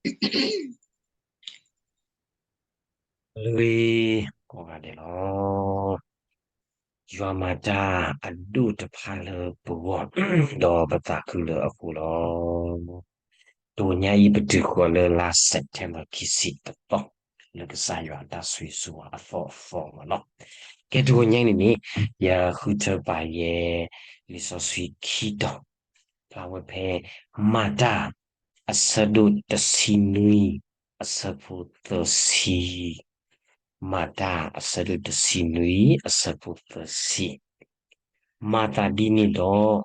လၢဂ့ၤ ကိးဂၤဒဲးလီၤ. ယွၤမၤတၢ်အဒိၣ်တဖၣ်လၢပဂီၢ်, ဒီးပသးခုလၢအဃိလီၤ. တနံၤညါအံၤ ပတုၤဃီၤလၢလါ September ခံဆံတသီ, လၢကစၢ်ယွၤအတၢ်ဆိၣ်ဂ့ၤဆိၣ်ဝါအသီအသီမ့ၢ်နီၤ. ကဲ တနံၤညါအံၤန့ၣ်န့ၣ် ယဃုထၢပာ်ယဲ လံာ်စီဆှံခံတီၤ, ဖျါဝဲဖဲ မၤတၢ် အဆၢဒိၣ်တဆံနွံ အဆၢဖိသၢဆံ, မၤတၢ်အဆၢဒိၣ်တဆံနွံ အဆၢဖိသၢဆံ, မၤသးဒ်န့ၣ်ဒီး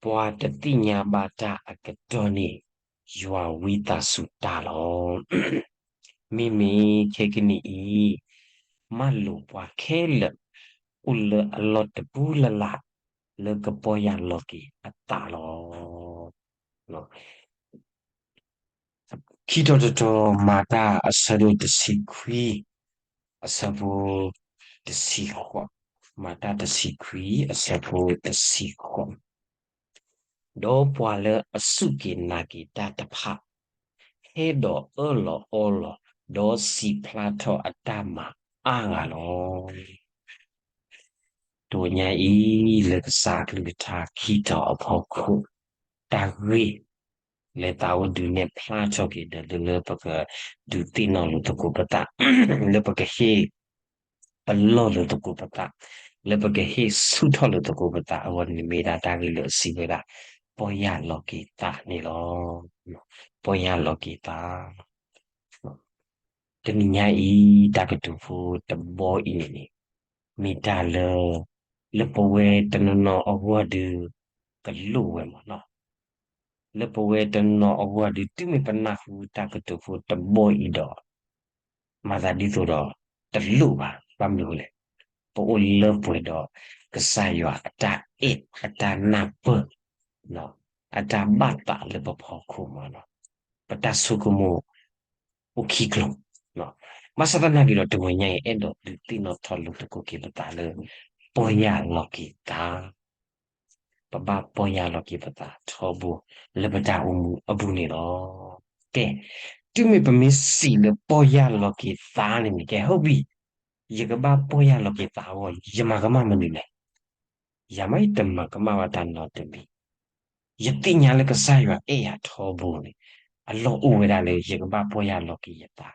ပှၤတသ့ၣ်ညါဘၣ်တၢ်အကတီၢ်န့ၣ် ယွၤဝံသးစူၤတၢ်လီၤ. မ့မ့ၢ်ခဲကနံၣ်အံၤ မၢလိာ်ပှၤခဲလၢာ် အိၣ်လၢအလီၢ်တပူၤလၢ်လၢ် လၢကပီၢ်ယၢ်လီၤက့ၤအသးလီၤ. ခံတီၤတတီၤ မၤတၢ်အဆၢဒိၣ်တဆံခွံ အဆၢဖိတဆံဃိး, မၤတၢ်တဆံခွံ အဆၢဖိတဆံဃိး, ဒီးပှၤလၢအစူၢ်က့ၤနာ်က့ၤတၢ်တဖၣ် ဟဲဒီးအၢၣ်လီၤအီလီၤ, ဒီးစံးဖျါထီၣ်အတၢ်မၤအါဂၤလီၤ. တနံၤညါအံၤ လၢကစၢ်အကလုၢ်ကထါခံတီၤအဖီခိၣ်, တၢ်ဂ့ၢ် လၢသးအိၣ်ဒုးနဲၣ်ဖျါထီၣ်က့ၤဒီး လၢပကဒုးသ့ၣ်နီၣ်လိာ်သကိးပသး, လၢပကဟ့ၣ်ပလီၢ်လိာ်သကိးပသး, လၢပကဟ့ၣ်ဆူၣ်ထီၣ်လိာ်သကိးပသးအဂီၢ်န့ၣ် မ့ၢ်ဒၣ်တၢ်ဂ့ၢ်လၢအစံးဝဲဒၣ် ပီၢ်ယၢ်လီၤက့ၤသးန့ၣ်လီၤ. ပီၢ်ယၢ်လီၤက့ၤသး တနံၤညါအံၤ တၢ်ကတိၤဖိတဘီအံၤန့ၣ်န့ၣ် မ့ၢ်တၢ်လၢ လၢပဝဲတနီၤနီၤအဂီၢ်ဒုး ကလိၣ်ဝဲမ့ၢ်နီၤ, လၢပဝဲတနီၤနီၤအဂီၢ်ဒုး တုၤမ့ၢ်ပနၢ်ဟူတၢ်ကတိၤဖိတဘီအံၤဒီး မၤသးဒ်သိးဒီး တလိၣ်ဘၣ်. ဘၣ်မနုၤအဃိလဲၣ်, ပအိၣ်လၢပှဲၤဒီး ကစၢ်ယွၤအတၢ်အဲၣ် အတၢ်နၢ်ပၢၢ် အတၢ်ဘၣ်သးလၢပဖီခိၣ်မ့ၢ်နီၤ, ပတၢ်ဆိကမိၣ် အိၣ်ခံကျိၤ, ဘၣ်ဆၣ်သနာ်က့ဒီး တနံၤညါအံၤ အဲၣ်ဒိးဒုးသ့ၣ်နီၣ်ထီၣ်လိာ်သကိးက့ၤပသးလၢ ပီၢ်ယၢ်လီၤက့ၤသး, ပဘၣ်ပီၢ်ယၢ်လီၤက့ၤပသးထီဘိ လၢပတၢ်အိၣ်မူအပူၤန့ၣ်လီၤ. ကဲ, တုၤမ့ၢ်ပမ့ၢ်စံးလၢပီၢ်ယၢ်လီၤက့ၤသးန့ၣ်န့ၣ် ကဲ ဟုတ်ပြီ, ယကဘၣ်ပီၢ်ယၢ်လီၤက့ၤသးအဂီၢ် ယမၤကမၣ်မနုၤလဲၣ်. ယမ့ၢ်တမၤကမၣ်ဘၣ်တၢ်နီတမံၤ, ယသ့ၣ်ညါလၢကစၢ်ယွၤအဲၣ်ယၤထီဘိန့ၣ် အလီၢ်အိၣ်ဝဲဒၣ်လၢယကဘၣ်ပီၢ်ယၢ်လီၤက့ၤယသး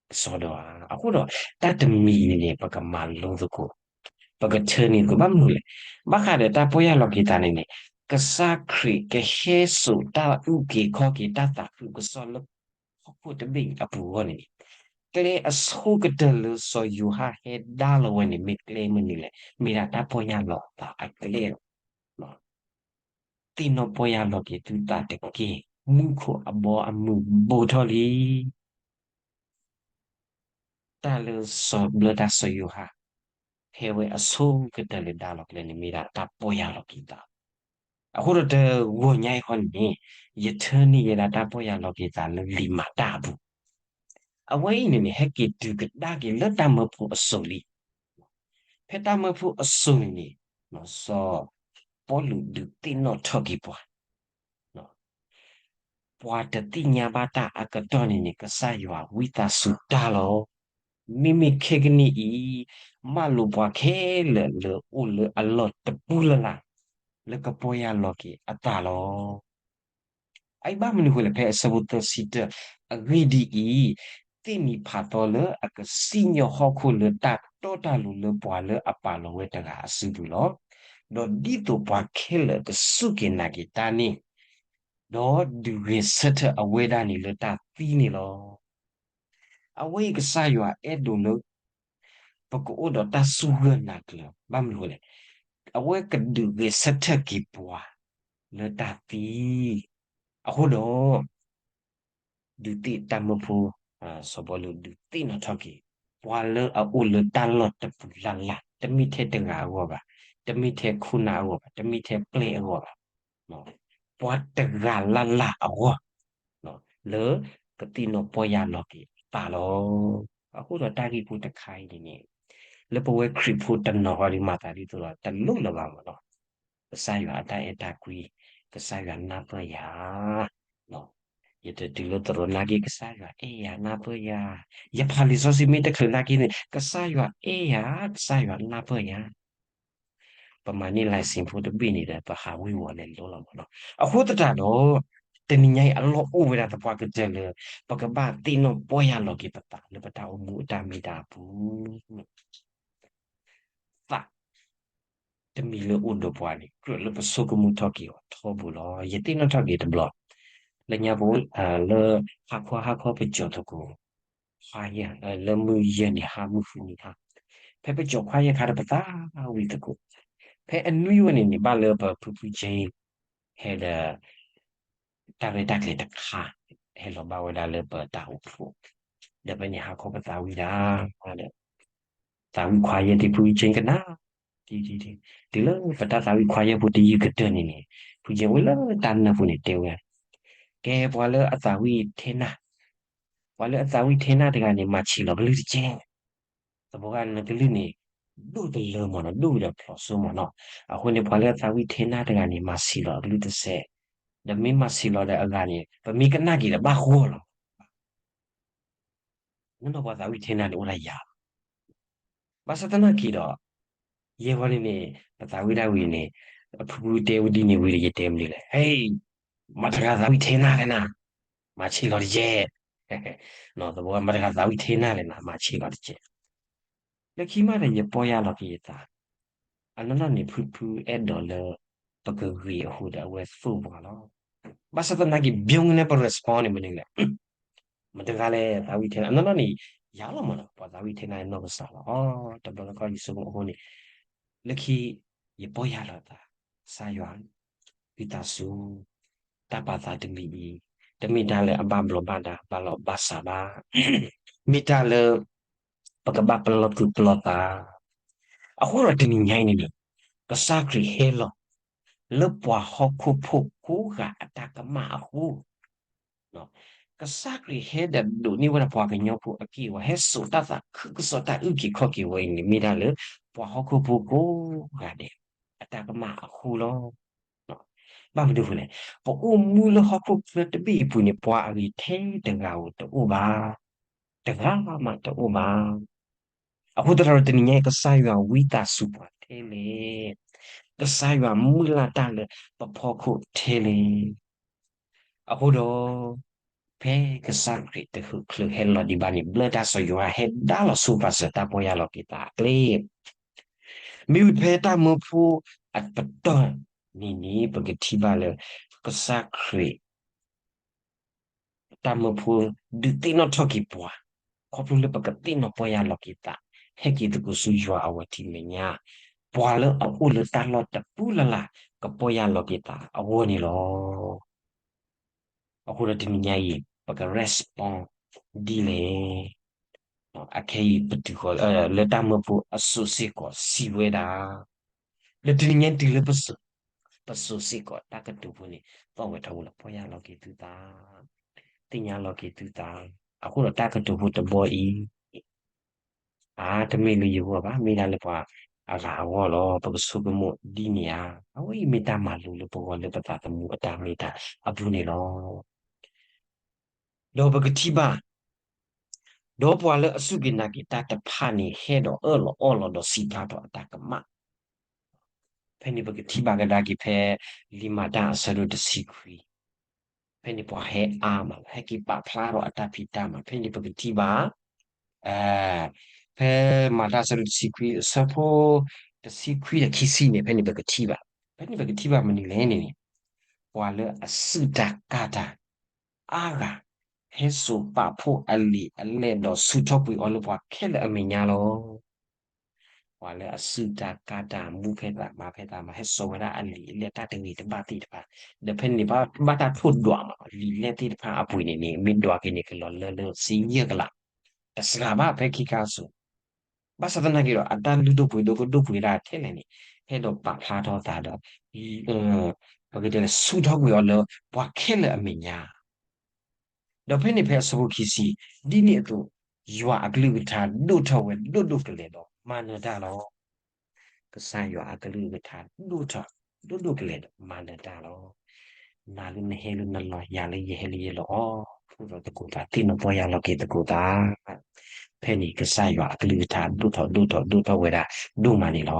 ကစီဒီဧါ. အဃိဒီး တၢ်တမံၤန့ၣ်န့ၣ် ပကမၤလိသကိး, ပကထၢန့ၢ်သကိး ဘၣ်မနုၤလဲၣ်. ဘၣ်ဃးဒီးတၢ်ပီၢ်ယၢ်လီၤက့ၤသးန့ၣ်န့ၣ် ကစၢ်ခရံာ်ကဟဲစိာ်တၢ်အုၣ်က့ၤခီၣ်က့ၤတၢ်သးခုကစီၣ်လၢဟီၣ်ခိၣ်တဘ့ၣ်အံၤအပူၤအဂီၢ်န့ၣ်န့ၣ် ကျဲအဆိကတၢၢ်လၢစီၤယိၤဟၣ်ဟဲဒါလီၤဝဲန့ၣ် မ့ၢ်ကျဲမနုၤလဲၣ်. မ့ၢ်ဒၣ်တၢ်ပီၢ်ယၢ်လီၤသးအကျဲလီၤ. သ့ၣ်နီၣ်ပီၢ်ယၢ်လီၤက့ၤသုသးတက့ၢ်. မူခိၣ်အဘီအမုၢ်ဘူးထီၣ်လံ. တၢ်လၢစီၤဘျၢတၢ်စီၤယိၤဟၣ် ဖဲဝဲအဆိကတၢၢ်လၢဒါလီၤကျဲန့ၣ် မ့ၢ်ဒၣ်တၢ်ပီၢ်ယၢ်လီၤက့ၤသး. အဃိဒီးတဂီၤညါအံၤဃီန့ၣ် ယထၢန့ၢ်ယဲဒၣ်တၢ်ပီၢ်ယၢ်လီၤက့ၤသးလၢလံာ်မၤတၢ်အပူၤ. အဝဲအံၤန့ၣ်န့ၣ် ဟဲက့ၤတုၤကဒါက့ၤလၢတၢ်မၢဖိအစိၤလံ. ဖဲတၢ်မၢဖိအစိၤန့ၣ်န့ၣ် စီၤပီလူးဒုးသ့ၣ်နီၣ်ထီၣ်က့ၤပှၤ ပှၤတသ့ၣ်ညါဘၣ်တၢ်အကတီၢ်န့ၣ်န့ၣ် ကစၢ်ယွၤဝံသးစူၤတၢ်လီၤ. မ့မ့ၢ်ခဲကနံၣ်အံၤ မၢလိာ်ပှၤခဲလၢာ်လၢအိၣ်လၢအလီၢ်တပူၤလၢ်လၢ် လၢကပီၢ်ယၢ်လီၤက့ၤအသးလီၤ. အအံၤဘၣ်မနုၤအဃိလဲၣ်, ဖဲအဆၢဖိသၢဆံတၢ အဂ့ၢ်ဒ်အံၤ, သ့ၣ်နံၤဖးသီလၢအကစံၣ်ညီၣ်ဟီၣ်ခိၣ်လၢတၢ်တီတၢ်လိၤလၢပှၤလၢအပာ်လီၤဝဲတဂၤအစုပူၤလီၤ. ဒီးဒ်သိးပှၤခဲလၢာ်ကစူၢ်က့ၤနာ်က့ၤတၢ်န့ၣ်, ဒီးဒုးဂဲၤဆၢထၢၣ်အဝဲဒၣ်န့ၣ်လၢတၢ်သံန့ၣ်လီၤ. အဝဲအံၤကစၢ်ယွၤအဲၣ်ဒိးလၢ ပကအိၣ်ဒီးတၢ်စူၢ်ဂၢၢ်နာ်ကျၢၤ, ဘၣ်မနုၤအဃိလဲၣ်, အဝဲကဒုးဂဲၤဆၢထၢၣ်က့ၤပှၤလၢတၢ်သံ, အဃိဒီး ဒုးသ့ၣ်တၢ်မၢဖိ, စီၤပီလူးဒုးသ့ၣ်နီၣ်ထီၣ်က့ၤ ပှၤလၢအအိၣ်လၢတၢ်လီၢ်တပူၤလၢ်လၢ်, တမ့ၢ်ထဲတဂၤအဂီၢ်ဘၣ်, တမ့ၢ်ထဲခိၣ်နၢ်အဂီၢ်ဘၣ်, တမ့ၢ်ထဲပျဲၢ်အဂီၢ်ဘၣ်, ပှၤတဂၤလၢ်လၢ်အဂီၢ် လၢကသ့ၣ်နီၣ်ပီၢ်ယၢ်လီၤက့ၤအသးလီၤ. အဃိဒီးတၢ်ဂ့ၢ်ဖိတခါအံၤန့ၣ်န့ၣ် လၢပဝဲခရံာ်ဖိတနီၤဃီဒ်မၤသးဒ်သိးဒီး တလိၣ်လၢၤဘၣ်မ့ၢ်နီၤ, ကစၢ်ယွၤအတၢ်အဲၣ်တၢ်ကွံ, ကစၢ်ယွၤနၢ်ပၢၢ်ယၤ, ယတတုၤလၢသရိာ်နာ်က့ ကစၢ်ယွၤအဲၣ်ယၤနၢ်ပၢၢ်ယၤ, ယဖးလံာ်စီဆှံမ့ၢ်တချုးနာ်က့န့ၣ် ကစၢ်ယွၤအဲၣ်ယၤ, ကစၢ်ယွၤနၢ်ပၢၢ်ယၤ. ပမၤန့ၢ်လံာ်စံးဖိတဘ့ၣ်န့ၣ်ဒီး ပဟးဝ့ၤဝီၤလဲၤလိလီၤမးနီၤ. အဃိသတးဒီး တနံၤညါအံၤအလီၢ်အိၣ်ဝဲဒၣ်သပှၢ်ကတၢၢ်လၢ ပကဘၣ်သ့ၣ်နီၣ်ပီၢ်ယၢ်လီၤက့ၤပသးလၢပတၢ်အိၣ်မူအတၢ်မ့ၢ်တၢ်အပူၤ သးတမံၤလၢအိၣ်ဒီးပှၤန့ၣ် ကြၢးလၢပဆိကမိၣ်ထီၣ်က့ၤအီၤထီဘိလီၤ. ယသ့ၣ်နီၣ်ထီၣ်က့ၤတဘျီ, လၢညါပအိၣ်လၢ ဟါခီဟါခီပကၠီၤသကိး ခွါယဲၢ်, လၢမုၢ်ယဲၢ်နံၤဟါမုၢ်ဃုနံၤဟါ, ဖဲပကၠီၤခွါယဲၢ်ခါဒီးပသးဝံၣ်သကိး, ဖဲအနွံဝဲန့ၣ်န့ၣ် ဘၣ်လၢပဖုဖုကၠ့ ဟဲဒီး တၢ်ရဲၣ်တၢ်ကျဲၤတခါ ဟဲလီၤဘၣ်ဝဲဒၣ်လၢပတၢ်အိၣ်ဖှိၣ်, ဒီးဖဲန့ၣ်ဟါခီပသးဝံၣ်ဒၣ် သးဝံၣ်ခွါယဲၢ်သ့ၣ်ဖုကၠ့ကနၣ်, တုၤလၢပတၢ်သးဝံၣ်ခွါယဲၢ်ဖိတယုၢ်ကတၢၢ်န့ၣ်န့ၣ် ဖုကၠ့အိၣ်လၢတၢ်နၢ်ပူၤန့ၣ်တဲဝဲ, ကဲပှၤလၢအသးဝံၣ်ထဲနၢ်, ပှၤလၢအသးဝံၣ်ထဲနၢ်တဂၤန့ၣ် မၤဆံးလီၤကလုၢ်တကဲ သဘီဂၤနကလုၢ်န့ၣ် ဒိၣ်တလၢမးနီၤ, ဒိၣ်ဝံၤဒီးဖျိးစိမးနီၤ. အဃိန့ၣ် ပှၤလၢအသးဝံၣ်ထဲနၢ်တဂၤန့ၣ် မၤဆံးလီၤအကလုၢ်တစဲး, ဒီးမ့ၢ်မၤဆံးလီၤဒီးအဂၤန့ၣ် ပမ့ၢ်ကနၣ်က့ၤဒီးဘၣ်ဂီၢ်လီၤ. နနီၢ်ပှၤသးဝံၣ်ထဲနၢ်န့ၣ်အိၣ်ဒၣ်ယၤလီၤ. ဘၣ်ဆၣ်သနာ်က့ဒီး ယဲၢ်ဝဲန့ၣ်န့ၣ် ပသးဝံၣ်ဒၣ်ဝံၤန့ၣ် အဖုဖုတဲဝဲဒ်န့ၣ်ဝံၤဒီး ယတဲမနုၤလဲၣ်, ဟဲ, မတၤတဂၤသးဝံၣ်ထဲနၢ်လဲၣ်နၤ, မၤဆံးလီၤတကဲ, သဘီမတၤတဂၤသးဝံၣ်ထဲနၢ်လဲၣ်နၤ မၤဆံးလီၤတကဲ. လၢခံမးဒီးယပီၢ်ယၢ်လီၤက့ၤယသး, အနီၢ်နီၢ်န့ၣ် ဖုဖုအဲၣ်ဒိးလၢ ပကဂ့ၤအဃိဒီးအဝဲသိၣ်ပှၤလီၤ. ဘၣ်ဆၣ်သနာ်က့ ဘျီန့ၣ်ပ respond န့ၣ်မနုၤလဲၣ်, မတၤတဂၤလဲၣ်သးဝံၣ်ထဲနၢ်, အနီၢ်နီၢ်န့ၣ် ယၤလီၤမးနီၤ, ပှၤသးဝံၣ်ထဲနၢ်နီၢ်ကစၢ်လီၤ. အီ တဘျီလၢကီၢ်ယဆိကမိၣ်အဃိန့ၣ်, လၢခံ ယပီၢ်ယၢ်လီၤသး, ကစၢ်ယွၤ ဝံသးစူၤ, တၢ်ပာ်သးတမံၤအံၤ တမ့ၢ်တၢ်လၢအဘၣ်ဘျီးဘၣ်ဒါ ဘၣ်လီၤဘၣ်စးဘၣ်, မ့ၢ်တၢ်လၢ ပကဘၣ်ပလီၢ်သူၣ်ပလီၢ်သး. အဃိဒီးတနံၤညါအံၤန့ၣ်န့ၣ် ကစၢ်ခရံာ်ဟဲလီၤ လၢပှၤဟီၣ်ခိၣ်ဖိကိးဂၤအတၢ်ကမၣ်အဃိ, ကစၢ်ခရံာ်ဟဲဒီးဒိးန့ၢ်ဝဲဒၣ်ပှၤကညီဖိအက့ၢ်အဂီၤ, ဟဲစိာ်တၢ်သးခုကစီၣ်တၢ်အုၣ်က့ၤခီၣ်က့ၤဝဲအံၤန့ၣ် မ့ၢ်ဒၣ်လၢ ပှၤဟီၣ်ခိၣ်ဖိကိးဂၤဒဲး အတၢ်ကမၣ်အဃိလီၤ. ဘၣ်မနုၤအဃိလဲၣ်, ပအိၣ်မူလၢဟီၣ်ခိၣ်ချၢတဘ့ၣ်အံၤအပူၤန့ၣ် ပှၤအဂ့ၤထဲတဂၤဧိၤတအိၣ်ဘၣ်, တဂၤမးတအိၣ်ဘၣ်. အဃိသတးဒီးတနံၤညါအံၤ ကစၢ်ယွၤဝံသးစူၤပှၤထဲလဲၣ်, ကစၢ်ယွၤမုၢ်လၢ်တၢ်လၢပဖီခိၣ်ထဲလဲၣ်. အဃိဒီး ဖဲကစၢ်ခရံာ်တချုးဟဲလီၤဒံးဘၣ်န့ၣ် ဘျၢတၢ်စီၤယိၤဟၣ်ဟဲဒါလီၤဆူပာ်စၢၤတၢ်ပီၢ်ယၢ်လီၤက့ၤသးအကျဲ မ့ၢ်ဝံၤဖဲတၢ်မၢဖိအပတီၢ်န့ၣ်န့ၣ် ပကထံၣ်ဘၣ်လၢ ကစၢ်ခရံာ် တၢ်မၢဖိဒုးသ့ၣ်နီၣ်ထီၣ်က့ၤပှၤ ခီဖျိလၢပကသ့ၣ်နီၣ်ပီၢ်ယၢ်လီၤက့ၤသး ဟဲက့ၤသကိးဆူယွၤအဝဲထံမဲာ်ညါ, ပှၤလၢအအိၣ်လၢတၢ်လီၢ်တပူၤလၢ်လၢ် ကပီၢ်ယၢ်လီၤက့ၤသးအဂီၢ်န့ၣ်လီၤ. အဃိဒီးတနံၤညါအံၤ ပက respond ဒ်လဲၣ်. အခဲအံၤပတုၤဃီၤ လၢတၢ်မၢဖိအစိၤစ့ၢ်ကီးစံးဝဲဒၣ်, ဒီးတနံၤညါတုၤလၢပစိၤ, ပစိၤစ့ၢ်ကီးတၢ်ကတိၤဖိန့ၣ် သီၣ်ဝဲထီဘိလီၤ ပီၢ်ယၢ်လီၤက့ၤသုသး, သ့ၣ်ညါလီၤက့ၤသုသး, အဃိဒီးတၢ်ကတိၤဖိတဘီအံၤ အါ တမ့ၢ်လၢယဂီၢ်ဘၣ်, မ့ၢ်ဒၣ်လၢပှၤအဂၤအဂီၢ်လီၤ. ပကဆိကမိၣ်ဒ်န့ၣ်ဧါ, အဝဲအံၤမ့ၢ်တၢ်မၤလိလၢပဂီၢ်လၢပသးသမူအတၢ်မ့ၢ်တၢ်အပူၤန့ၣ်လီၤ. ဒီးပကထံၣ်ဘၣ်, ဒီးပှၤလၢအစူၢ်က့ၤနာ်က့ၤတၢ်တဖၣ်န့ၣ် ဟဲဒီးအၢၣ်လီၤအီလီၤဒီးစံးဖျါထီၣ်အတၢ်ကမၣ် ဖဲန့ၣ်ပကထံၣ်ဘၣ်ကဒါက့ၤဖဲ လံာ်မၤတၢ်အဆၢဒိၣ်တဆံခွံ, ဖဲန့ၣ်ပှၤဟဲအါမးလီၤ, ဟဲက့ၤပာ်ဖျါထီၣ်အတၢ်ဖံးတၢ်မၤ, ဖဲန့ၣ်ပကထံၣ်ဘၣ်, ဖဲမၤတၢ်အဆၢဒိၣ်တဆံခွံ အဆၢဖိတဆံခွံဒီးခံဆံန့ၣ် ဖဲန့ၣ်ပကထံၣ်ဘၣ်, ဖဲန့ၣ်ပကထံၣ်ဘၣ်မနုၤလဲၣ်န့ၣ်န့ၣ်, ပှၤလၢအစုၣ်တၢ်ကၢ်တၢ် အါဂၤ ဟဲစိာ်ပာ်ဖှိၣ်အလံာ်အလဲၢ်ဒီးဆူးထီၣ်ကွံာ်အီၤလၢပှၤခဲလၢာ်အမဲာ်ညါလီၤ. ပှၤလၢအစုၣ်တၢ်ကၢ်တၢ် မူဖဲသးမၤဖဲသးမး ဟဲစိာ်ဝဲဒၣ်အလံာ်အလဲၢ်တၢ်တဂ့ၤတဘၣ်သ့ၣ်တဖၣ်, ဒီးဖဲန့ၣ်ဘၣ်တၢ်ထိၣ်ဒွးမး လံာ်လဲၢ်သ့ၣ်တဖၣ်အပှ့ၤန့ၣ်န့ၣ် မ့ၢ်ဒွးက့ၤန့ၣ် ကလီၤလၢလၢဆံယဲၢ်ကလး, တစှၤဘၣ်ဖဲခံခါအစိၤ ဘၣ်ဆၣ်သနာ်က့ဒီး အတၢ်လုၢ်ဒိၣ်ပှ့ၤဒိၣ်ကဒိၣ်ပှ့ၤဒၣ်ထဲလဲၣ်န့ၣ် ဟဲဒီးပာ်ဖျါထီၣ်သးဒီး ပကတဲလဲၣ် ဆူးထီၣ်ကွံာ်အီၤလၢပှၤခဲလၢာ်အမဲာ်ညါ, ဒီးဖဲန့ၣ်ဖဲအဆၢဖိခံဆံ, ဒ်န့ၣ်အသိး ယွၤအကလုၢ်ကထါဒိၣ်ထီၣ်ဝဲဒိၣ်ဒိၣ်ကလဲာ်ဒီးမၤနၢၤတၢ်လီၤ. ကစၢ်ယွၤအကလုၢ်ကထါဒိၣ်ထီၣ်ဒိၣ်ဒိၣ်ကလဲာ်ဒီးမၤနၢၤတၢ်လီၤ. နၤလၢနဟဲလၢနလီၢ် ယၤလၢယဟဲလၢယလီၢ်အီၤ အိၣ်ဒီးသကိးသး သ့ၣ်နီၣ်ပီၢ်ယၢ်လီၤက့ၤသကိးသး, ဖဲန့ၣ်ကစၢ်ယွၤအကလုၢ်ကထါ ဒိၣ်ထီၣ်ဒိၣ်ထီၣ်ဒိၣ်ထီၣ်ဝဲဒၣ် ဒိၣ်မးန့ၣ်လီၤ.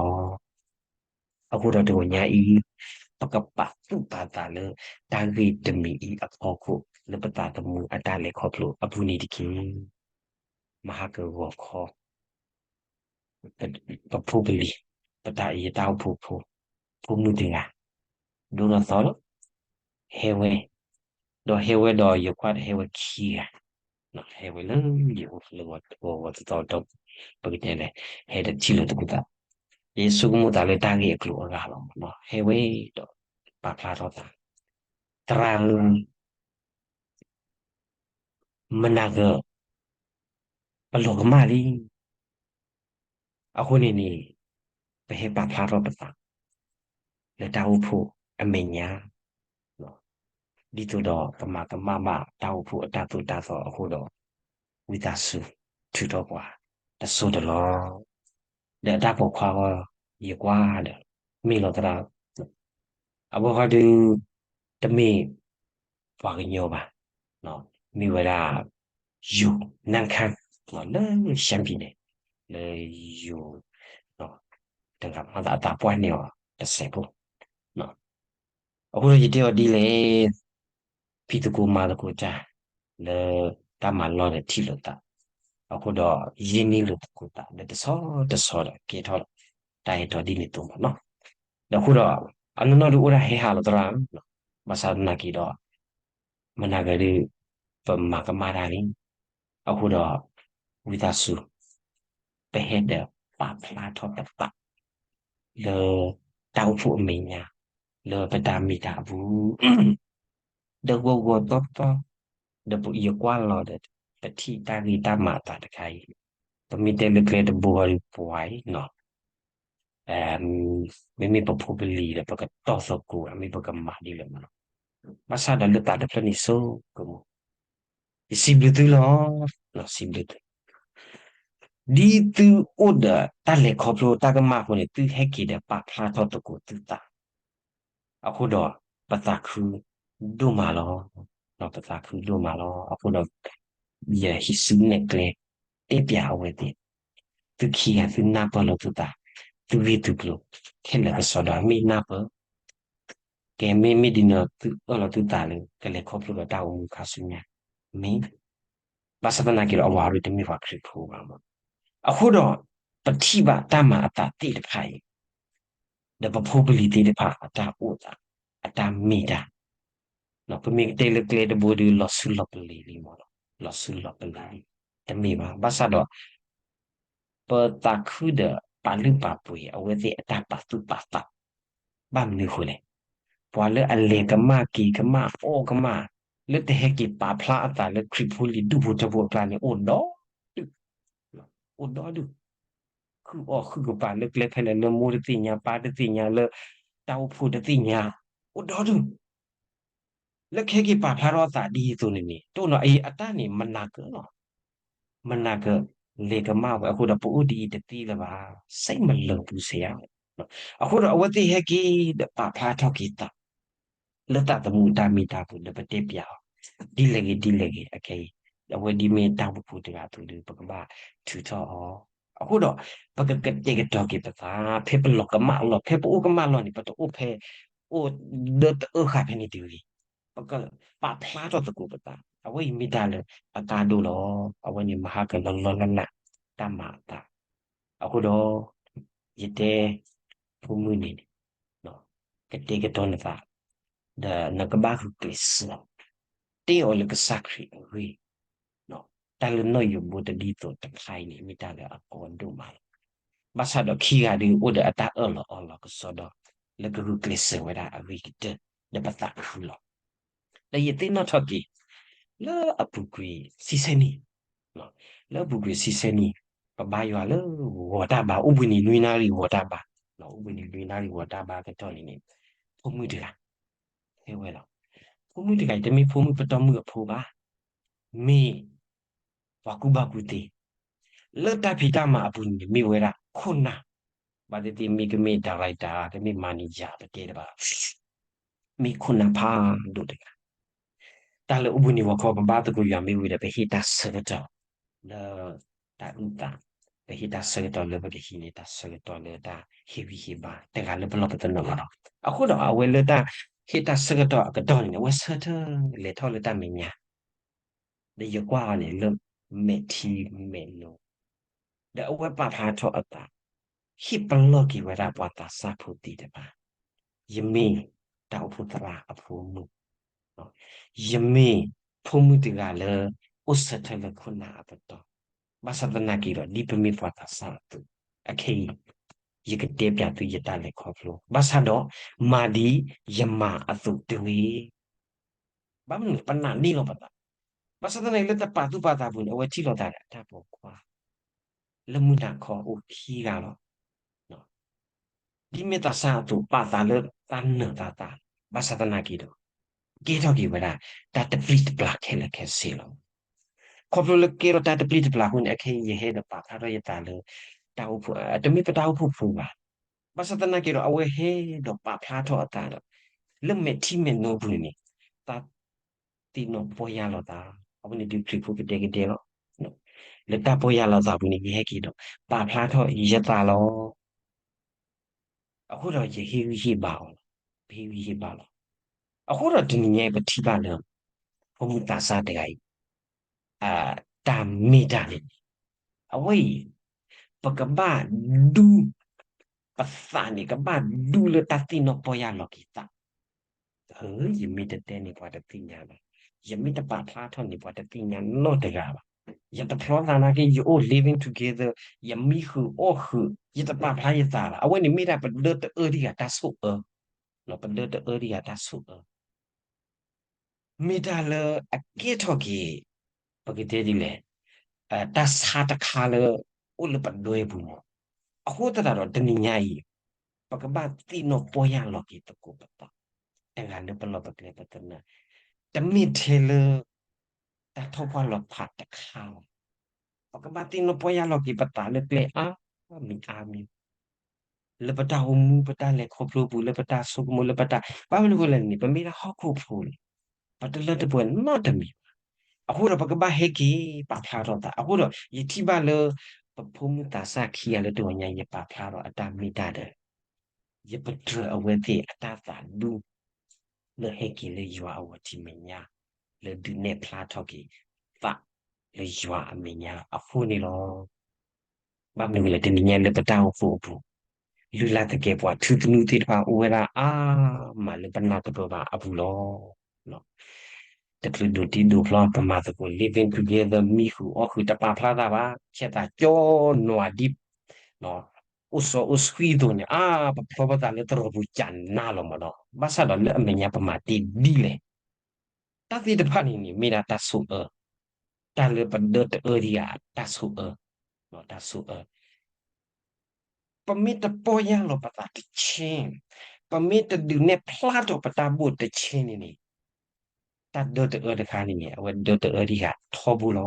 အဃိဒီးတဂီၤညါအံၤ ပကပာ်သူၣ်ပာ်သးလၢ တၢ်ဂ့ၢ်တမံၤအံၤအဖီခိၣ် လၢပသးသမူအတၢ်လဲၤခီဖျိအပူၤန့ၣ်တက့ၢ်. မဟါကဂီၤခီ ပဖိပလံၤ ပတၢ်အံၤတၢ်အိၣ်ဖှိၣ်ဖိ ဖိမုၣ်တဂၤ ဒိၣ်ထီၣ်သီလီၤ. ဟဲဝဲ ဒီးဟဲဝဲဒီးယကွၢ်ဒီးဟဲဝဲခံဂၤ, ဟဲဝဲလၢယအိၣ်လၢဂီၤဂီၤသီသီတီၢ်ပူၤ ပကတဲလဲၣ် ဟဲဒီးထံၣ်လိာ်သကိးသး, ယဆိကမိၣ်သးလၢတၢ်ဂ့ၢ်အကျိၤအဂၤလီၤမးနီၤ ဟဲဝဲဒီးပာ်ဖျါထီၣ်သး, သရၣ်ဧၢ မနၤက ပလီၤကမၣ်လံ. အဃိန့ၣ်န့ၣ် ပဟဲပာ်ဖျါထီၣ်ပသး လၢတၢ်အိၣ်ဖှိၣ်အမဲာ်ညါ ဒ်သိးဒီးပမၤကမၣ်ဘၣ်တၢ်အိၣ်ဖှိၣ်အတၢ်သိၣ်တၢ်သီအဃိဒီး ဝံသးစူၤထုးထီၣ်ပှၤတစိၢ်တလီၢ်, ဒီးအတၢ်ပိာ်ခွါဂီၢ် ယကွၢ်ဒီး မ့ၢ်လီၤသရၣ် အဝဲဃီဒုး တမ့ၢ်ပှၤကညီဘၣ်, မ့ၢ်ဝဲဒၣ် ယိၤနၢ်ခၣ် လၢရှမ်းပြည်နယ် လၢယိၤ တဂၤမၤသးအသးပှၢ်န့ၢ်အီၤတစဲးဖိ အဃိဒီးယတဲအီၤဒ်လဲၣ်, ဖံးသကိးမၤသကိးတၢ် လၢတၢ်မၤလီၢ်ဒီးထံၣ်လိာ်သး, အဃိဒီးယ့ၢ်န့ၢ်လိာ်သကိးသး လၢတဆီတဆီဒီးကဲထီၣ် တၢ်အဲၣ်တီဒ်န့ၣ်အသိးမးနီၤ. ဒီးအဃိဒီး အနီၢ်နီၢ်ဒုးအိၣ်ဒၣ်ဟဲဟးလီၤသရၣ်, ဘၣ်ဆၣ်သနာ်က့ဒီး မနၤကဒုး ပမၤကမၣ်တၢ်လံ. အဃိဒီး ဝံသးစူၤ ပဟဲဒီးပာ်ဖျါထီၣ်ပသး လၢတၢ်အိၣ်ဖှိၣ်အမဲာ်ညါ လၢပတၢ်မ့ၢ်တၢ်အပူၤ ဒီးဂီၤဂီၤသီသီ ဒီးယကွၢ်လီၤဒီး ပထံၣ်တၢ်ဂ့ၢ်တၢ်မၤအသးတခါအံၤ, ပမ့ၢ်တဲလၢကျဲတဘိဃီဒီးပှၤအံၤနီၤ မ့မ့ၢ်ပဖိပလံၤဒီး ပကတီၢ်သကိး မ့ၢ်ပကမၤဒ်လဲၣ်မးနီၤ. ဘၣ်ဆၣ်ဒီးလၢသးတဖျၢၣ်န့ၣ်ဆိကမိၣ် ယစံးဘျုးသုလီၤ, စံးဘျုးသု ဒ်သုအိၣ်ဒီးတၢ်လဲၤခီဖျိတၢ်ကမၣ်အဃိန့ၣ် သုဟဲက့ၤဒီးပာ်ဖျါထီၣ်သကိးသုသး, အဃိဒီး ပသးခုဒိၣ်မးလီၤ, ပသးခုဒိၣ်မးလီၤ. အဃိဒီး ယဟံးစုနဲၣ်ကျဲ တဲပၠးအဝဲသ့ၣ်, သုခံဂၤသုနၢ်ပၢၢ်လီၤသုသး, သုဂ့ၢ်သုကျိၤ ခဲလၢာ်ကစီဒီ မ့ၢ်နၢ်ပၢၢ် ကဲမ့မ့ၢ်ဒ်န့ၣ် သုအၢၣ်လီၤသုသးလၢ ကလဲၤခီဖျိဒီးတၢ်အိၣ်မူခါဆူညါ, မ့ၢ် ဘၣ်ဆၣ်သနာ်က့ဒီး အဝဲအံၤတမ့ၢ်ပှၤခရံာ်ဖိဘၣ်မး. အဃိဒီး ပထံၣ်ဘၣ်တၢ်မၤအသးသ့ၣ်တဖၣ်အံၤ ဒီးပဖိပလံၤသ့ၣ်တဖၣ်အတၢ်အိၣ်သး အတၢ်မ့ၢ်တၢ် ပမ့ၢ်ကတဲလၢကျဲတဘိဒီး လီၤဆူလီၤပလ့ၤလံမး, လီၤဆူလီၤပလ့ၤလံ, တမ့ၢ်ဘၣ်. ဘၣ်ဆၣ်ဒီး ပသးခုဒီးပာ်လုၢ်ပာ်ပှ့ၤအဝဲသ့ၣ်အတၢ်ပာ်သူၣ်ပာ်သး, ဘၣ်မနုၤအဃိလဲၣ်. ပှၤလၢအလဲၤကမၣ်က့ၤကမၣ်အီၣ်ကမၣ် လၢတဟဲက့ၤပာ်ဖျါအသးလၢခရံာ်ဖိလံၤဒူၣ်ဖိထၢဖိအကျါန့ၣ် အိၣ်ဒီဒူၣ်, အိၣ်ဒီဒူၣ်, ခုၣ်အီၣ်ခုၣ်ကပၤလၢကျဲဖဲလဲၣ် လၢမိၢ်တသ့ၣ်ညါ ပၢ်တသ့ၣ်ညါ လၢတၢ်အိၣ်ဖှိၣ်တသ့ၣ်ညါ, အိၣ်ဒီဒူၣ် လၢကဟဲက့ၤပာ်ဖျါထီၣ်အသးဒ်အံၤအသိးန့ၣ်န့ၣ် တအိၣ်နီၤ အအံၤအတၢ်န့ၣ် မနၤကၢၤလီၤ. မနၤကၢၤ လဲၤကမၣ်ဝဲအဃိဒီး ပအိၣ်ဒ်အံၤတသ့လၢၤဘၣ်, စ့မလၢာ်ပူၤစ့ဧါ. အဃိဒီးအဝဲသ့ၣ်ဟဲက့ၤဒီးပာ်ဖျါထီၣ်က့ၤသး လၢသးသမူတၢ်မ့ၢ်တၢ်ပူၤ ဒီးပတဲပၠးအီၤ ဒ်လဲၣ်ဂ့ၤဒ်လဲၣ်ဂ့ၤ အခဲအံၤ အဝဲဒ်မ့ၢ်တၢ်အိၣ်ဖှိၣ်ဖိတဂၤအသိးဒီး ပကဘၣ်ထုးထီၣ်အီၤ. အဃိဒီး ပကကတဲာ်ကတီၤက့ၤပသး ဖဲပလီၤကမၣ်အလီၢ် ဖဲပအိၣ်ကမၣ်လီၢ်န့ၣ် ပတအိၣ်ဖဲ အိၣ်ဒီတအၢၣ်ဃာ်ဖဲန့ၣ်တဂ့ၤ, ပကပာ်ဖျါထီၣ်သကိးပသး အဝဲအံၤမ့ၢ်တၢ်လၢအကါဒိၣ်လီၤ. အဝဲန့ၣ်မဟါကလီၤလီၤလၢ်လၢ် တၢ်မၤအသး အဃိဒီး ယတဲ ဖိမုၣ်န့ၣ် ကတဲာ်ကတီၤနသး ဒီးနကဘၣ်ဂုာ်ကျဲးစၢး တဲအီၤလၢကစၢ်ခရံာ်အဂ့ၢ်, တၢ်လၢနီၣ်ယိးဘိတဒ်သိးတဖၣ်အံၤန့ၣ် မ့ၢ်တၢ်လၢအကါဒိၣ်မးလီၤ. ဘၣ်ဆၣ်ဒီးခံဂၤဒုးအိၣ်ဒီးအတၢ်အၢၣ်လီၤအီလီၤကစီဒီ လၢကဂုာ်ကျဲးစၢးဝဲဒၣ်အဂ့ၤကတၢၢ် ဒီးပသးခုလီၤ. ဒီးယသ့ၣ်နီၣ်ထီၣ်က့ၤ လၢအပူၤကွံာ်ဆံဆဲနံၣ်, လၢအပူၤကွံာ်ဆံဆဲနံၣ် ပဘါယွၤလၢဂီၤတၢ်ဘါ အိၣ်ဘှံးနံၤနွံနၣ်ရံၣ်ဂီၤတၢ်ဘါ, အိၣ်ဘှံးနံၤနွံနၣ်ရံၣ်ဂီၤတၢ်ဘါကတီၢ်န့ၣ်န့ၣ် ဖိမုၣ်တဂၤ ဟဲဝဲလီၤ. ဖိမုၣ်တဂၤအံၤ တမ့ၢ်ဖိမုၣ်ပတီၢ်မုၣ်အဖိဘၣ်, မ့ၢ်ပှၤကူၣ်ဘၣ်ကူၣ်သ့ လၢတၢ်ဖံးတၢ်မၤအပူၤန့ၣ် မ့ၢ်ဝဲဒၣ်ခိၣ်နၢ်, ဘၣ်သ့ၣ်သ့ၣ်မ့ၢ်ကမ့ၢ် director ကမ့ၢ် manager ပတဲတဘၣ် မ့ၢ်ခိၣ်နၢ်ဖးဒိၣ်တဂၤ. တၢ်လၢအိၣ်ဘှံးနံၤဂီၤခီ ပဘါသကိးယွၤမ့ၢ်ဝံၤဒီး ပဟ့ၣ်တၢ်ဆၢကတီၢ်လၢတၢ်အုၣ်သး, ပဟ့ၣ်တၢ်ဆၢကတီၢ်လၢပကဟံးန့ၢ်တၢ်ဆၢကတီၢ်လၢတၢ်ဟ့ၣ်ဂံၢ်ဟ့ၣ်ဘါ တဂၤလၢပလီၢ်ပသနၢၣ်လီၤ. အဃိဒီးအဝဲလၢတၢ်ဟ့ၣ်တၢ်ဆၢကတီၢ်အကတီၢ်န့ၣ် အဝဲဆၢထၢၣ်လဲၤထီၣ်လၢတၢ်မဲာ်ညါ ဒီးယကွၢ်အီၤန့ၣ်လၢမဲာ်ထံမဲာ်နိ, ဒီးအဝဲပာ်ဖျါထီၣ်အသး, ဟ့ၣ်ပလီၢ်က့ၤဝဲဒၣ်ပှၤသးစၢ်ဖိသ့ၣ်တဖၣ်, ယမ့ၢ်တၢ်အိၣ်ဖှိၣ်သရၣ်အဖိမုၣ်, ယမ့ၢ်ဖိမုၣ်တဂၤလၢအိၣ်ဆၢထၢၣ်လၢခိၣ်နၢ်အပတီၢ်, ဘၣ်ဆၣ်သနာ်က့ဒီး ဒ်ပမ့ၢ်ပှၤသးစၢ်အသိး, အခဲအံၤ ယကတဲပျးသုယတၢ်လဲၤခီဖျိ, ဘၣ်ဆၣ်ဒီး မၤဒ်ယမၤအသိးတဂ့ၤ. ဘၣ်မနုၤ ပနာ်န့ၢ်လီၤပသး, ဘၣ်ဆၣ်သနာ်က့လၢတပာ်သူၣ်ပာ်သးပူၤန့ၣ် အဝဲထံၣ်လိာ်သးဒီးအတၢ်ပိာ်ခွါ လၢမုၢ်နၤခီအိၣ်ခံဂၤလီၤ. ဒ်မ့ၢ်သးစၢ်အသိး ပာ်သးလၢတၢ်နၢၤသးသး, ဘၣ်ဆၣ်သနာ်က့ဒီး ကဲထီၣ်က့ၤဝဲဒၣ် တၢ်တပျံၤတပျၢ်ခဲလၢာ်ခဲဆ့လီၤ. ခီဖျိလၢကဲထီၣ်တၢ်တပျံၤတပျၢ်အဃိန့ၣ် အခဲအံၤယဟဲဒီးပာ်ဖျါထီၣ်ယသးလၢ တၢ်အိၣ်ဖှိၣ်, တမ့ၢ်ပတၢ်အိၣ်ဖှိၣ်ဖိဘၣ်. ဘၣ်ဆၣ်သနာ်က့ဒီး အဝဲဟဲဒီးပာ်ဖျါထီၣ်အသးဒီး လၢမဲာ်ထံမဲာ်နိပူၤန့ၣ်န့ၣ် သးသ့ၣ်နီၣ်ပီၢ်ယၢ်လီၤသး, အဝဲန့ၣ်ဒုးခရံာ်ဖိကဒဲကဒဲလီၤ. လၢတၢ်ပီၢ်ယၢ်လီၤသးပူၤန့ၣ် ယဟဲက့ၤဒီး ပာ်ဖျါထီၣ်ယသးလီၤ. အဃိဒီးယဟ့ၣ်ဂံၢ်ဟ့ၣ်ဘါအီၤလီၤ, ပဟ့ၣ်ဂံၢ်ဟ့ၣ်ဘါလီၤ. အဃိဒီးတနံၤညါအံၤ ပထံၣ်ဘၣ်လၢ ဖိမုၣ်သးစၢ်တဂၤအံၤ တၢ်မ့ၢ်တၢ်န့ၣ်န့ၣ် အဝဲအံၤ ပကဘၣ်ဒူ ပသးန့ၣ် ကဘၣ်ဒူလၢတၢ်သ့ၣ်နီၣ်ပီၢ်ယၢ်လီၤက့ၤသး. ယမ့ၢ်တတဲန့ၣ် ပှၤတသ့ၣ်ညါဘၣ်, ယမ့ၢ်တပာ်ဖျါထီၣ်န့ၣ် ပှၤတသ့ၣ်ညါနီတဂၤဘၣ်. ယတဖျီသးနာ်က့ ယအိၣ် living together, ယမံဃုာ်အီၣ်ဃုာ်, ယတပာ်ဖျါယသးဘၣ်. အဝဲန့ၣ်မ့ၢ်ဒၣ်ပဒၢတအၢတဂၤတၢ်ဆိၣ်အၢ, ပဒၢတအၢတဂၤတၢ်ဆိၣ်အၢ မ့ၢ်တၢ်လၢအကဲထီၣ်က့ၤ ပကတဲဒ်လဲၣ်, တၢ်ဆါတခါလၢ အိၣ်လၢပဒွဲပူၤမး. အဃိသတးဒီးတနံၤညါအံၤ ပကဘၣ်သ့ၣ်နီၣ်ပီၢ်ယၢ်လီၤက့ၤသကိးပသး, တဂၤလၢပလီၢ်ပကျဲပသနၢၣ်, တမ့ၢ်ထဲလၢ တၢ်ထီၣ်ပှၢ်လီၤဖးတခါလီၤ. ပကဘၣ်သ့ၣ်နီၣ်ပီၢ်ယၢ်လီၤက့ၤပသးလၢကျဲအါမံၤအါမံၤ လၢပတၢ်အိၣ်မူ ပတၢ်လဲၤခီဖျိပူၤ လၢပတၢ်ဆိကမိၣ် လၢပတၢ် ဘၣ်မနုၤအဃိလဲၣ်န့ၣ် ပမ့ၢ်ဒၣ်ဟီၣ်ခိၣ်ဖိန့ၣ် ပတလၢတပှဲၤနီတမံၤဘၣ်. အဃိဒီးပကဘၣ်ဟဲက့ၤပာ်ဖျါထီၣ်သး. အဃိဒီး ယထံၣ်ဘၣ်လၢ ပဖိမုၣ်သးစၢ်ခံဂၤလၢတဂီၤညါ ယပာ်ဖျါထီၣ်အတၢ်မ့ၢ်တၢ်ဒီး ယပတြၢၤအဝဲသ့ၣ်အတၢ်သးဒူ လၢဟဲက့ၤလၢယွၤအဂီၢ်ထံးမဲာ်ညါ လၢဒုးနဲၣ်ဖျါထီၣ်က့ၤသးလၢယွၤအမဲာ်ညါအဃိန့ၣ်လီၤ. ဘၣ်မနုၤလဲၣ် တနံၤညါလၢပတၢ်အိၣ်ဖှိၣ်အပူၤ လုၢ်လၢ်သကဲးပဝး ထူသနူသ့ၣ်တဖၣ်အိၣ်ဝဲဒၣ်အါမးလၢပနၢ်တပၢၢ်ဘၣ်အပူၤလီၤ. တချုးဒိးတံၢ်ဒိးဖျီ ပမၤသကိး living together မံဃုာ်အီၣ်ဃုာ် တပာ်ဖျါသးဘၣ် ဆဲးသးကၠီနွးဒ် အိၣ်စီအိၣ်ဆှံအသိးန့ၣ် အါ ပဖျီပသးလၢတရီပူၤကနးလီၤမးနီၤ. ဘၣ်ဆၣ်ဒီးလၢအမဲာ်ညါပမၤတ့ၢ်ဒ်လဲၣ် တၢ်သ့ၣ်တဖၣ်န့ၣ်န့ၣ် မ့ၢ်ဒၣ်တၢ်ဆိၣ်အၢ, တၢ်လၢပဒၢတအၢဒံးဧါ တၢ်ဆိၣ်အၢ, တၢ်ဆိၣ်အၢ ပမ့ၢ်တပီၢ်ယၢ်လီၤပသးတဆ့, ပမ့ၢ်တဒုးနဲၣ်ဖျါထီၣ်ပတၢ်ဘိၣ်တဆ့န့ၣ်န့ၣ်, တၢ်ဒၢတအၢတခါန့ၣ်န့ၣ် အဝဲဒၢတအၢဒံးဧါထီဘိလီၤ.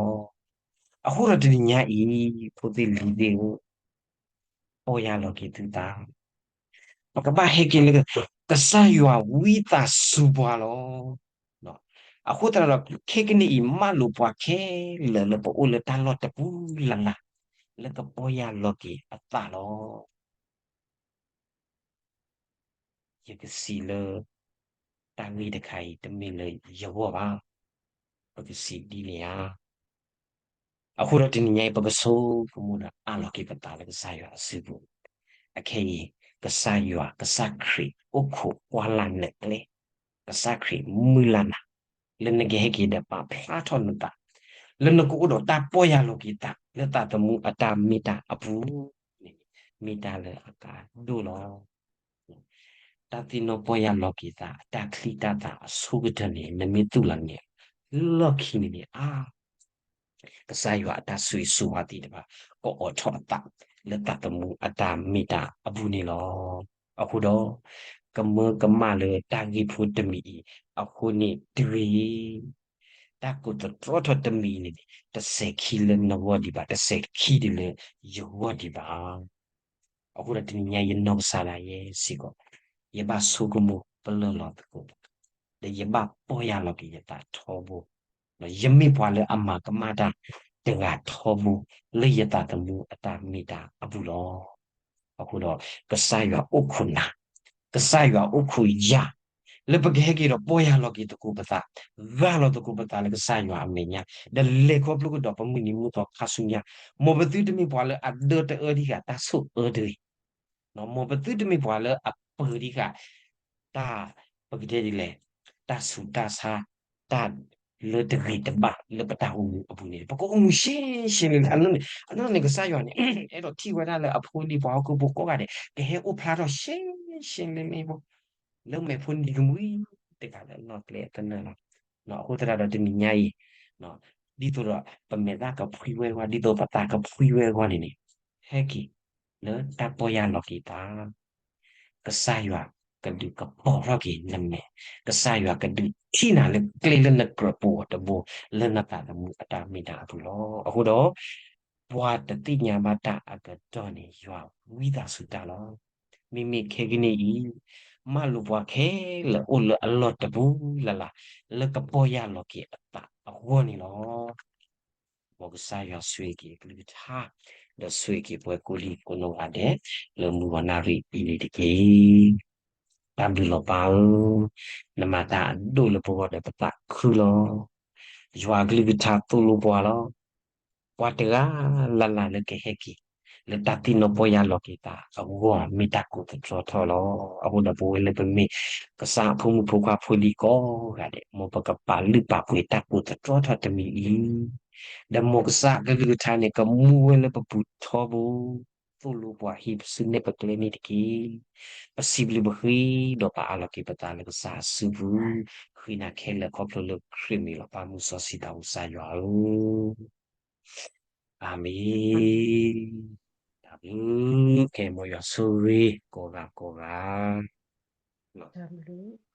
အဃိဒီးတနံၤညါအံၤ ဖိသ့ၣ်လံၤသ့ၣ်ဧၢ, ပီၢ်ယၢ်လီၤက့ၤသုသး ပကဘၣ်ဟဲက့ၤလၢ ကစၢ်ယွၤဝံသးစူၤပှၤလီၤ. အဃိသတးဒီး ခဲကနံၣ်အံၤ မၢလိာ်ပှၤခဲလၢာ်လၢပအိၣ်လၢတၢ်လီၢ်တပူၤလၢ်လၢ် လၢကပီၢ်ယၢ်လီၤက့ၤအသးလီၤ. ယကစံးလၢ တၢ်ဂ့ၢ်တခါအံၤ တမ့ၢ်လၢယဂီၢ်ဘၣ်, ပကစံးဒ်န့ၣ်ဧါ. အဃိဒီးတနံၤညါအံၤ ပကဆိကမိၣ်ဒီးအးလီၤက့ၤပသးလၢကစၢ်ယွၤအစုပူၤ, အခဲအံၤ ကစၢ်ယွၤ ကစၢ်ခရံာ်အိၣ်ခိးကွၢ်လၢ်နကျဲ, ကစၢ်ခရံာ်မုၢ်လၢ်နၤ, လၢနကဟဲက့ၤဒီးပာ်ဖျါထီၣ်နသး, လၢနကအိၣ်ဒီးတၢ်ပီၢ်ယၢ်လီၤက့ၤသး လၢသးသမူအတၢ်မ့ၢ်တၢ်အပူၤန့ၣ် မ့ၢ်တၢ်လၢအကါဒိၣ်လီၤ. တၢ်သ့ၣ်နီၣ်ပီၢ်ယၢ်လီၤက့ၤသး အတၢ်ချံတၢ်သၣ်အဆိကတၢၢ်န့ၣ် နမ့ၢ်သူၣ်လီၤန့ၣ် လီၢ်ခံန့ၣ်န့ၣ် အါ ကစၢ်ယွၤအတၢ်ဆိၣ်ဂ့ၤဆိၣ်ဝါသ့ၣ်တဖၣ် ကအိးထီၣ်အသး လၢသးသမူအတၢ်မ့ၢ်တၢ်အပူၤန့ၣ်လီၤ. အဃိဒီး ကမၢကမၣ်လၢတၢ်ဂ့ၢ်ဖိတမံၤအံၤ အဃိန့ၣ်တဂ့ၤ တၢ်ကိးသတြီထီၣ်တမံၤအံၤန့ၣ် တစဲးခံလၢနဂီၢ်ဒံးဘၣ်, တစဲးခံဒံးလၢယဂီၢ်ဒံးဘၣ်. အဃိဒီးတနံၤညါယနီၢ်ကစၢ်ဒၣ်ယဲစ့ၢ်ကီး ယဘၣ်ဆိကမိၣ်ပလၢၢ်လီၤသကိး ဒီးယဘၣ်ပီၢ်ယၢ်လီၤက့ၤယသးထီဘိ, ယမ့ၢ်ပှၤလၢအမၤကမၣ်တၢ်တဂၤထီဘိ လၢယသးသမူအတၢ်မ့ၢ်တၢ်အပူၤလီၤ. အဃိဒီး ကစၢ်ယွၤအိၣ်ခိးနၤ, ကစၢ်ယွၤအိၣ်ခိးယၤ, လၢပကဟဲက့ၤဒီးပီၢ်ယၢ်လီၤက့ၤသကိးပသး, ဂၢ်လီၤသကိးပသးလၢကစၢ်ယွၤအမဲာ်ညါ, ဒီးလဲၤခီဖျိကဒီးပမုၢ်နံၤမုၢ်သီခါဆူညါ, မ်ပသုတမ့ၢ်ပှၤလၢအဒၢတအၢဒံးဃာ်တၢ်ဆိၣ်အၢတဂ့ၤ, မ်ပသုတမ့ၢ်ပှၤလၢအပၢၤဒံးဃာ် တၢ် ပကတဲဒ်လဲၣ်, တၢ်ဆူးတၢ်ဆါ, တၢ်လၢတဂ့ၤတဘၣ်လၢပတၢ်အိၣ်မူအပူၤန့ၣ် ပကအိၣ်မူရှဲရှဲလၢလၢ, အနီၢ်န့ၣ်ကစၢ်ယွၤန့ၣ် အဲၣ်ဒိးထံၣ်ဝဲဒၣ်လၢအဖိအလံၤပှၤဟီၣ်ခိၣ်ဖိကိးဂၤဒဲး ကဟဲအိၣ်ဖျါထီၣ်ရှဲရှဲလၢလၢပ လၢမဲာ်ဖိနံၤကမှံတဂၤလၢအနီၢ်ကျဲအသနၢၣ်လီၤ. အဃိသတးဒီးတနံၤညါအံၤ ဒ်သိးဒီး ပမဲာ်သၣ်ကဖှံဝဲအဂီၢ် ဒ်သိးပသးကဖှံဝဲအဂီၢ်န့ၣ်န့ၣ်, ဟဲက့ၤလၢတၢ်ပီၢ်ယၢ်လီၤက့ၤသး, ကစၢ်ယွၤကဒုးကပီၤထီၣ်က့ၤနမဲာ်, ကစၢ်ယွၤကဒုးထံၣ်နၤလၢကျဲလၢနကြၢးပူၤအီၤတဘိ လၢနသးသမူအတၢ်မ့ၢ်တၢ်အပူၤလီၤ. အဃိဒီး ပှၤတသ့ၣ်ညါဘၣ်တၢ်အကတီၢ်န့ၣ် ယွၤဝံသးစူၤတၢ်လီၤ. မ့မ့ၢ်ခဲကနံၣ်အံၤ မၢလိာ်ပှၤခဲလၢာ်အိၣ်လၢအလီၢ်တပူၤလၢ်လၢ် လၢကပီၢ်ယၢ်လီၤက့ၤအသးအဂီၢ်န့ၣ်လီၤ. မ်ကစၢ်ယွၤဆိၣ်ဂ့ၤက့ၤအကလုၢ်ကထါ, ဒီးဆိၣ်ဂ့ၤက့ၤပှၤကိးလံကိးနီၢ်ဂၤဒဲး လၢမုၢ်ဂီၤနၣ်ရံၣ်အံၤန့ၣ်တက့ၢ်. တၢ်ဘျုးလီၤပၢ်ဧၢ, နမၤတၢ်အဒိၣ်လၢပဂီၢ်ဒီးပသးခုလီၤ. ယွၤအကလုၢ်ကထါသိၣ်လိပှၤလီၤ. ပှၤတဂၤလၢ်လၢ်လၢကဟဲက့ၤ လၢတၢ်သ့ၣ်နီၣ်ပီၢ်ယၢ်လီၤက့ၤသးအဂီၢ် မ့ၢ်တၢ်ကိးသတြီထီၣ်လီၤ. အဃိဒီးပဝဲလၢပမ့ၢ်ကစၢ်အဖိမုၣ်ဖိခွါဖိလံၤကိးဂၤဒဲး မ်ပကပာ်လုၢ်ပာ်ပှ့ၤတၢ်ကိးသတြီထီၣ်တမံၤအံၤ, ဒီးမ်ကစၢ်အကလုၢ်ကထါန့ၣ် ကမူဝဲလၢပပူၤထီဘိ, သိၣ်လိပှၤဟံးပစုနဲၣ်ပကျဲန့ၣ်တက့ၢ်. ပစံးဘျုးပဃ့ဒီးပအၢၣ်လီၤက့ၤပသးလၢကစၢ်အစုပူၤ, ဃ့နၤခဲလၢာ်ခီဖျိလၢခရံာ်မံၤလီၤ. ပၢ်မုၢ်စီဆှံသးဘိကစၢ်ယွၤဧၢ, အၤမ့ၣ်. တၢ်ဘျုး, ကဲမ်ယွၤဆိၣ်ဂ့ၤကိးဂၤကိးဂၤ, တၢ်ဘျုး